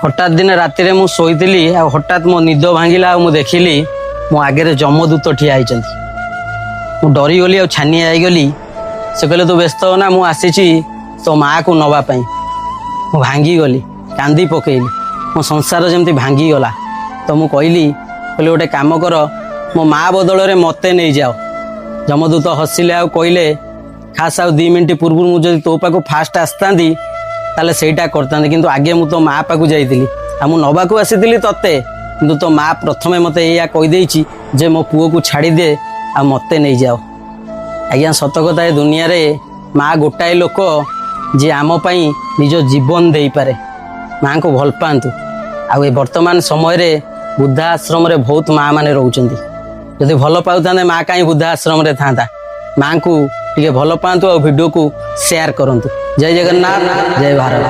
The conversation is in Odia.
ହଠାତ୍ ଦିନେ ରାତିରେ ମୁଁ ଶୋଇଥିଲି ଆଉ ହଠାତ୍ ମୋ ନିଦ ଭାଙ୍ଗିଲା ଆଉ ମୁଁ ଦେଖିଲି ମୋ ଆଗରେ ଯମଦୂତ ଠିଆ ହେଇଛନ୍ତି। ମୁଁ ଡରିଗଲି ଆଉ ଛାନିଆ ହେଇଗଲି। ସେ କହିଲେ, "ତୁ ବ୍ୟସ୍ତ ହୋନା, ମୁଁ ଆସିଛି ତୋ ମାଆକୁ ନେବା ପାଇଁ।" ମୁଁ ଭାଙ୍ଗିଗଲି, କାନ୍ଦି ପକେଇଲି। ମୋ ସଂସାର ଯେମିତି ଭାଙ୍ଗିଗଲା। ତ ମୁଁ କହିଲି, "ଗୋଟେ କାମ କର, ମୋ ମା ବଦଳରେ ମୋତେ ନେଇଯାଅ।" ଯମଦୂତ ହସିଲେ ଆଉ କହିଲେ, "ଖାସ୍ ଆଉ 2 ମିନିଟ୍ ପୂର୍ବରୁ ମୁଁ ଯଦି ତୋ ପାଖକୁ ଫାଷ୍ଟ ଆସିଥାନ୍ତି, ତାହେଲେ ସେଇଟା କରିଥାନ୍ତି। କିନ୍ତୁ ଆଗେ ମୁଁ ତୋ ମା ପାଖକୁ ଯାଇଥିଲି ଆଉ ମୁଁ ନେବାକୁ ଆସିଥିଲି ତତେ, କିନ୍ତୁ ତୋ ମା ପ୍ରଥମେ ମୋତେ ଏଇଆ କହିଦେଇଛି ଯେ ମୋ ପୁଅକୁ ଛାଡ଼ିଦେ ଆଉ ମୋତେ ନେଇଯାଅ।" ଆଜ୍ଞା, ସତ କଥା, ଏ ଦୁନିଆରେ ମା ଗୋଟାଏ ଲୋକ ଯିଏ ଆମ ପାଇଁ ନିଜ ଜୀବନ ଦେଇପାରେ। ମାଆଙ୍କୁ ଭଲ ପାଆନ୍ତୁ। ଆଉ ଏ ବର୍ତ୍ତମାନ ସମୟରେ ବୃଦ୍ଧା ଆଶ୍ରମରେ ବହୁତ ମା ମାନେ ରହୁଛନ୍ତି। ଯଦି ଭଲ ପାଉଥାନ୍ତେ, ମା କାହିଁ ବୃଦ୍ଧା ଆଶ୍ରମରେ ଥାନ୍ତା? ମାଆଙ୍କୁ ଟିକେ ଭଲ ପାଆନ୍ତୁ ଆଉ ଭିଡ଼ିଓକୁ ସେୟାର କରନ୍ତୁ। ଜୟ ଜଗନ୍ନାଥ, ଜୟ ଭାରତ।